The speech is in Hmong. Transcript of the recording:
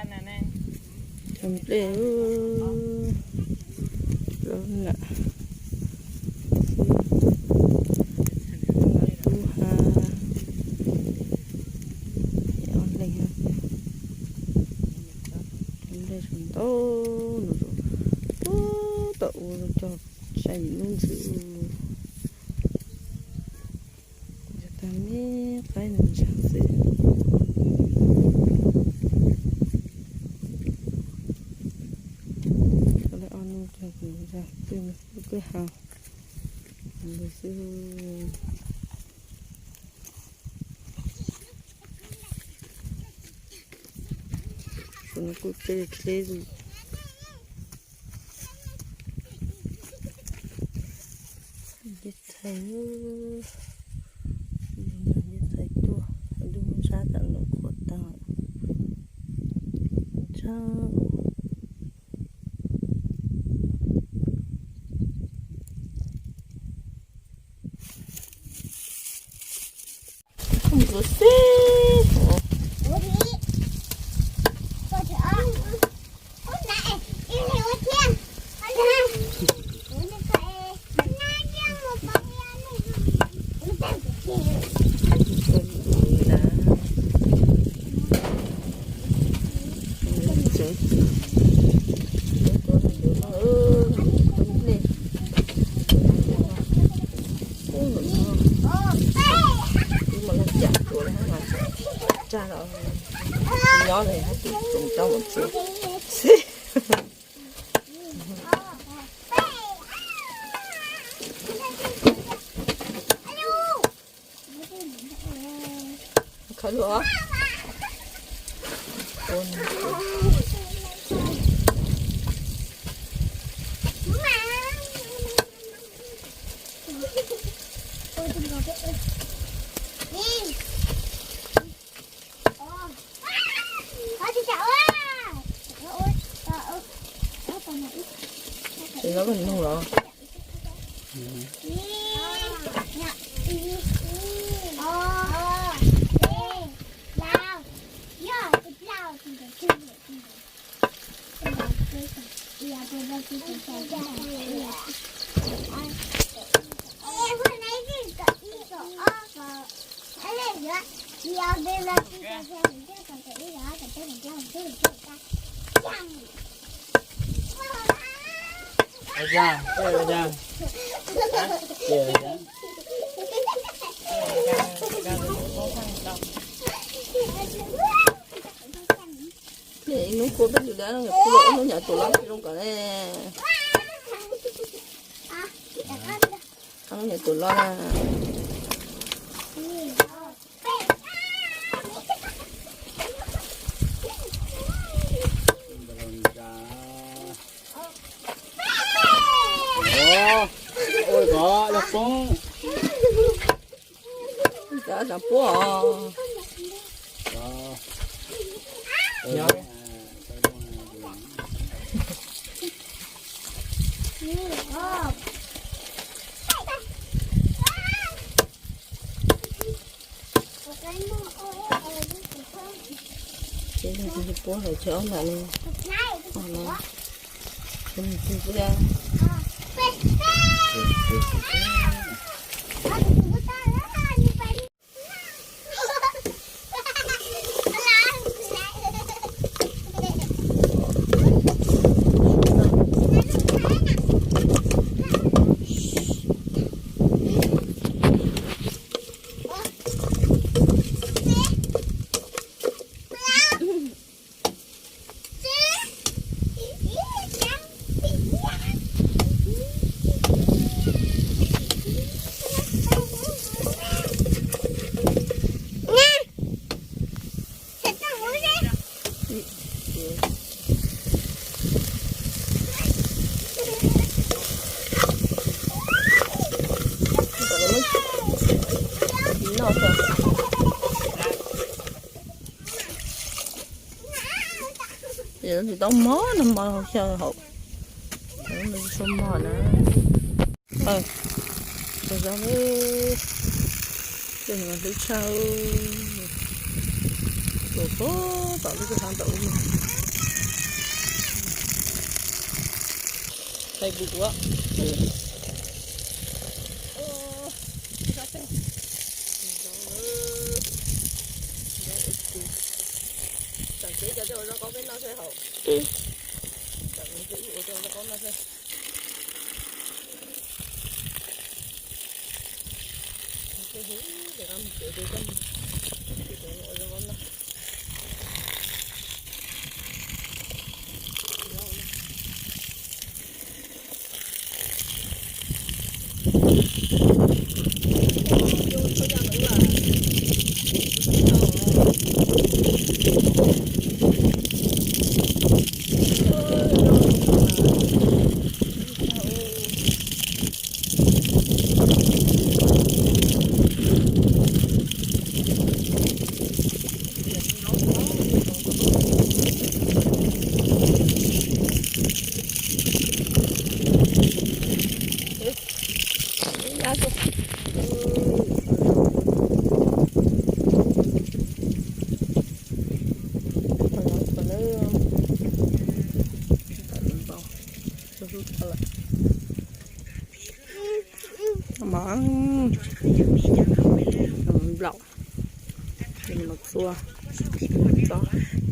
Cov nplej loj lawm xwb, mas tub ha, ob leeg, cov nplej sawv ntau no, ub, tom ub cog sai lub ntxwv. Tag me qaib ntshaav xwb. Lawv ob nub cog ntshaav twb lub kwj ha ntawd xwb. Tus no kuj deb deb li. Ntej txhais, ntej txhais tuaj, lub ntsab tam no qhuav tag. Ntsab. Nkawd xib. Nyob lawm, tsis tau mus txiav xwb. Khawb lub os. Tsis nyob koj nug los. Hnub kua peb lwm dab no, hnub nyuam tus loj zoo kawg ne. Hnub nyuam tus loj na. Ua kov los poob. Cov xav puab os. Ces puab hauv chaw ob nram no. Ces nws tig xwb. Tsis tau mog no, mog hauv xyaw hauv, tsis tau mog na. Tsaug zog, hlwb tshaj, tuaj puag tom lub kwj ha ntawm ub. Kuv ua tsev cov tej ua zaub qaub peb noj seb haum. Ua zaub qaub noj seb. Nplaum, txua txob.